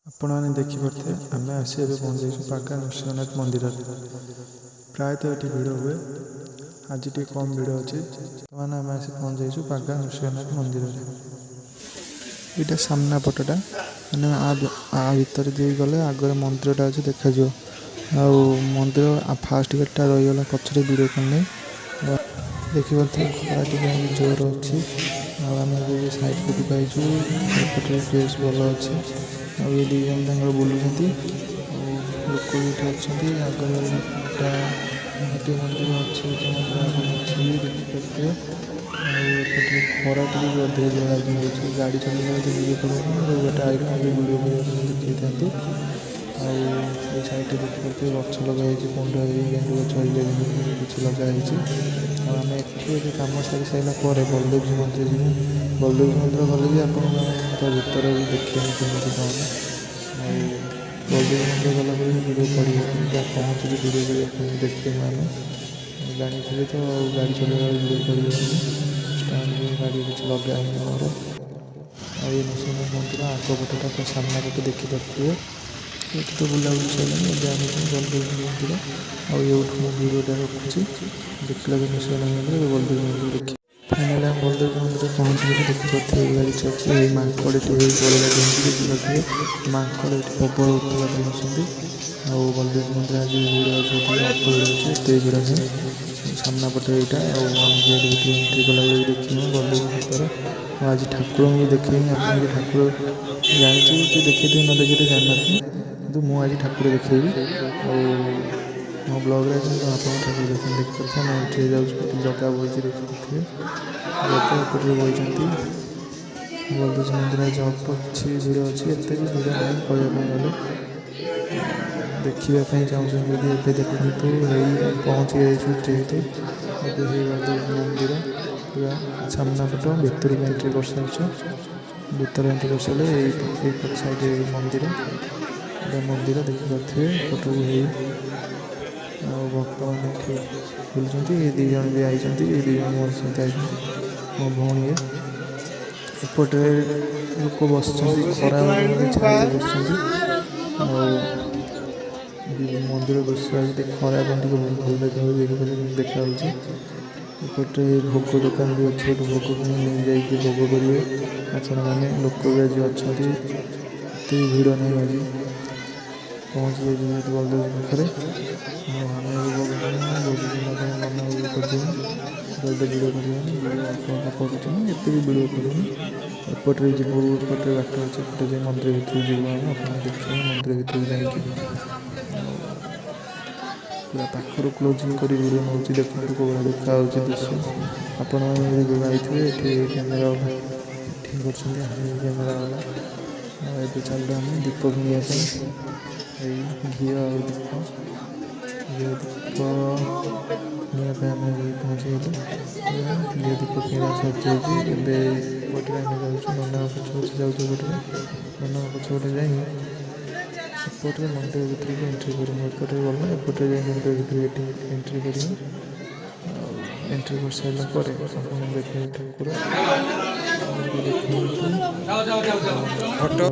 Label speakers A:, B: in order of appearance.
A: ଆପଣମାନେ ଦେଖିପାରୁଥିବେ, ଆମେ ଆସି ଏବେ ପହଞ୍ଚିଯାଇଛୁ ପାଗା ନୃସିଂହନାଥ ମନ୍ଦିରରେ। ପ୍ରାୟତଃ ଏଠି ଭିଡ଼ ହୁଏ, ଆଜି ଟିକେ କମ୍ ଭିଡ଼ ଅଛି। ବର୍ତ୍ତମାନ ଆମେ ଆସି ପହଞ୍ଚିଯାଇଛୁ ପାଗା ନୃସିଂହନାଥ ମନ୍ଦିରରେ। ଏଇଟା ସାମ୍ନା ପଟଟା, ମାନେ ଆ ଭିତରେ ଦେଇ ଗଲେ ଆଗରେ ମନ୍ଦିରଟା ଅଛି, ଦେଖାଯିବ। ଆଉ ମନ୍ଦିର ଫାଷ୍ଟ ଗେଟ୍ଟା ରହିଗଲା ପଛରେ, ଭିଡ଼ିଓ କରିନି। ଦେଖିପାରୁଥିବେ, ଖରା ଟିକେ ଆଜି ଜୋର ଅଛି। ଆଉ ଆମେ ଏବେ ସାଇଡ଼୍ ପଟକୁ ଆଇଛୁ, ଏପଟରେ ପ୍ଲେସ୍ ଭଲ ଅଛି। ଆଉ ଏ ଦୁଇ ଜଣ ତାଙ୍କର ବୁଲୁଛନ୍ତି ଆଉ ଲୋକ ବି ଏଠି ଅଛନ୍ତି। ଆଗରେ ଏଟା ଗୋଟିଏ ମନ୍ଦିର ଅଛି, ଗୋଟେ ମନ୍ଦିର ଆଗରେ ଅଛି ବି, ଦେଖିପାରୁଥିବେ। ଆଉ ଏପଟରେ ଖରା ଟିକେ ବି ଅଧିକ ଜୋର ଆଜି ହେଉଛି। ଗାଡ଼ି ଚଲେଇଲା ବେଳେ ଭିଡ଼ିଓ କରିହେବନି, ଆଉ ଗୋଟେ ଆଇଫୋନ୍ରେ ଭିଡ଼ିଓ କରିବା ପାଇଁ ଦେଖେଇଥାନ୍ତି। ଆଉ ଏଇ ସାଇଡ଼୍ରେ ଦେଖିପାରୁଥିବେ, ଗଛ ଲଗା ହେଇଛି, କୁଣ୍ଡ ହେଇ ଗେଣ୍ଡୁ ଗଛ ହେରିକା କିଛି ଲଗା ହେଇଛି। ଆଉ ଆମେ ଏଠି ଏବେ କାମ ସାରି ସାରିଲା ପରେ ବଳଦେବଜୀ ମନ୍ଦିର ଯିବୁ। ବଳଦେବଜୀ ମନ୍ଦିର ଗଲେ ବି ଆପଣଙ୍କୁ ଆମେ ତା ଭିତରେ ବି ଦେଖେଇବୁ କେମିତି କ'ଣ। ଆଉ ବଳଦେବ ମନ୍ଦିର ଗଲା ପରେ ବି ଭିଡ଼ିଓ କରିହେବନି, ଯାହା ପହଞ୍ଚିକି ଭିଡ଼ିଓ କରି ଆପଣଙ୍କୁ ଦେଖେଇବୁ। ଆମେ ଜାଣିଥିବେ ତ, ଆଉ ଗାଡ଼ି ଚଲେଇଲା ବେଳେ ଭିଡ଼ିଓ କରିହେବନି। ଷ୍ଟାଣ୍ଡ ବି ଗାଡ଼ି କିଛି ଲଗା ହେଇନି ଆମର। ଆଉ ଏ ନୃସିଂହନାଥ ମନ୍ଦିର ଆଗ ପଟଟା ପୁରା ସାମ୍ନା ପଟେ ଦେଖିପାରୁଥିବେ। ଏଠି ତ ବୁଲାବୁଲି ସରିଲାଣି, ଏବେ ଆମେ ଯିବୁ ବଳଦେବଜୀ ମନ୍ଦିର। ଆଉ ଏଇଠୁ ମୁଁ ଭିଡ଼ିଓଟା ରଖୁଛି। ଦେଖିଲା ବି ନୃସିଂହନାଥ ମନ୍ଦିର, ଏବେ ବଳଦେବ ମନ୍ଦିର ଦେଖି ଫାଇନାଲି ଆମେ ବଳଦେବ ମନ୍ଦିରରେ ପହଞ୍ଚିଗଲୁ। ଦେଖିପାରୁଥିବେ, ଗାଡ଼ି ଚାଲିଛି। ଏଇ ମାଙ୍କଡ଼ଟି ଏଇ ପଳେଇଲା ଡେଇଁକି, ଦେଖିପାରୁଥିବେ। ମାଙ୍କଡ଼ ଏଠି ପ୍ରବଳ ଉତ୍ପାତ ହେଉଛନ୍ତି। ଆଉ ବଳଦେବ ମନ୍ଦିର ଆଜି ଭିଡ଼ ଅଛି, ଟିକେ ଅଳ୍ପ ଭିଡ଼ ଅଛି, ଏତେ ଭିଡ଼ ନାହିଁ। ସାମ୍ନା ପଟେ ଏଇଟା। ଆଉ ଆମେ ଗେଟ୍ ଭିତରୁ ଏଣ୍ଟ୍ରି କଲାବେଳେ ବି ଦେଖିବୁ ବଳଦେବ ଭିତରେ। ଆଉ ଆଜି ଠାକୁରଙ୍କୁ ବି ଦେଖେଇନି ଆପଣଙ୍କୁ। ଠାକୁର ଜାଣିଛି କି ଦେଖେଇଥିବି ନ ଦେଖେଇଥିବି ଜାଣିନଥିବି, କିନ୍ତୁ ମୁଁ ଆଜି ଠାକୁର ଦେଖେଇବି। ଆଉ ମୋ ବ୍ଲଗ୍ରେ ଆଜି ମୁଁ ଆପଣଙ୍କୁ ଠାକୁର ଦେଖେଇବି। ଦେଖିପାରୁଥିବେ, ଆମେ ଏଣ୍ଟ୍ରି ହେଇଯାଉଛୁ। ଏଠି ଜଗା ବଇଛି, ଦେଖିପାରୁଥିବେ, ଜଗା ଏପଟରେ ବଇଛନ୍ତି। ବଳଦେବଜୀ ମନ୍ଦିର ଆଜି ଅଳ୍ପ କିଛି ଭିଡ଼ ଅଛି, ଏତେ ବି ଭିଡ଼ ନାହିଁ କହିବା ପାଇଁ ଗଲେ। ଦେଖିବା ପାଇଁ ଚାହୁଁଛନ୍ତି ଯଦି, ଏବେ ଦେଖନ୍ତୁ। ହେଇ ପହଞ୍ଚି ଯାଇଛୁ ଯେହେତୁ, ଏବେ ହେଇ ବଳଦେବଜୀ ମନ୍ଦିର ପୁରା ସାମ୍ନା ପଟ ଭିତରକୁ ଏଣ୍ଟ୍ରି କରିସାରିଛୁ। ଭିତରେ ଏଣ୍ଟ୍ରି କରିସାରିଲେ ଏଇପଟ ସାଇଡ଼୍ ମନ୍ଦିର, ଏଇଟା ମନ୍ଦିର ଦେଖିପାରୁଥିବେ ଏପଟକୁ ହେଇ। ଆଉ ଭକ୍ତମାନେ ଏଠି ବୁଲୁଛନ୍ତି। ଏ ଦୁଇ ଜଣ ବି ଆଇଛନ୍ତି, ଏ ଦୁଇ ଜଣ ମୋର ସହିତ ଆଇଛନ୍ତି, ମୋ ଭଉଣୀ ଇଏ। ଏପଟରେ ଲୋକ ବସିଛନ୍ତି, ଖରା ଛାଇରେ ବସିଛନ୍ତି। ଆଉ ମନ୍ଦିର ଦୃଶ୍ୟ ଆଜି ଟିକେ ଖରା ପାଇଁ ଟିକେ ଭଲ ଦେଖାଯାଉଛି, ଦେଖିପାରିବେ କେମିତି ଦେଖାଯାଉଛି। ଏପଟେ ଭୋଗ ଦୋକାନ ବି ଅଛି, ଏଠୁ ଭୋଗ କିଣି ନେଇ ଯାଇକି ଭୋଗ କରିବେ ଆପଣମାନେ। ଲୋକ ବି ଆଜି ଅଛନ୍ତି, ଏତେ ଭିଡ଼ ନାହିଁ ଆଜି। ପହଞ୍ଚି ଯାଇଛୁ ଯେହେତୁ ବଳଦେବଜୀ ପାଖରେ। ଆଉ ଆମେ ଏବେ ଭୋଗ କିଣିବୁ। ଭୋଗ କିଣିଲା ପରେ ମନା ବି କରିଦେବୁ, ଜଲ୍ଦି ଭିଡ଼ିଓ କରିବନି। ଭିଡ଼ିଓ ଅଳ୍ପ ଅଳ୍ପ କରୁଛୁ ମୁଁ, ଏତେ ବି ଭିଡ଼ିଓ କରୁନି। ଏପଟରେ ଯିବୁ, ଏପଟରେ ବାଟ ଅଛି, ଏପଟେ ଯାଇ ମନ୍ଦିର ଭିତରକୁ ଯିବୁ ଆମେ। ଆପଣଙ୍କୁ ଦେଖିବୁ ମନ୍ଦିର ଭିତରକୁ ଯାଇକି। ଆଉ ପୁରା ପାଖରୁ କ୍ଲୋଜିଂ କରି ଭିଡ଼ିଓ ନେଉଛି, ଦେଖନ୍ତୁ କେଉଁ ଭଳିଆ ଦେଖାଯାଉଛି ଦୃଶ୍ୟ। ଆପଣମାନେ ଯଦି କେବେ ଆଇଥିବେ, ଏଠି କ୍ୟାମେରା ବାଲା ସୁଟିଂ କରୁଛନ୍ତି, ଆମେ କ୍ୟାମେରା ବାଲା। ଆଉ ଏବେ ଚାଲିଲୁ ଆମେ ଦୀପ କିଣିବା ପାଇଁ। ଏଇ ଘିଅ ଆଉ ଦୀପ, ଘିଅ ଦୀପ କିଣିବା ପାଇଁ ଆମେ ଏବେ ପହଞ୍ଚିଗଲୁ। ଘିଅ ଦୀପ କିଣା ସରିଯାଇଛି। ଏବେ ଏପଟରେ ଆମେ ଯାଉଛୁ, ନନାଙ୍କ ପଛ ପଛେ ଯାଉଛୁ। ଏପଟରେ ନନାଙ୍କ ପଛ ପଟେ ଯାଇ ଏପଟରେ ମନ୍ଦିର ଭିତରକୁ ଏଣ୍ଟ୍ରି କରିବୁ। ଏପଟରେ ଗଲେ, ଏପଟରେ ଯାଇ ମନ୍ଦିର ଭିତରକୁ ଏଠି ଏଣ୍ଟ୍ରି କରିବୁ। ଆଉ ଏଣ୍ଟ୍ରି କରିସାରିଲା ପରେ ଆପଣଙ୍କୁ ଦେଖେଇବି ଠାକୁର ଦେଖନ୍ତୁ।
B: ଫଟୋ।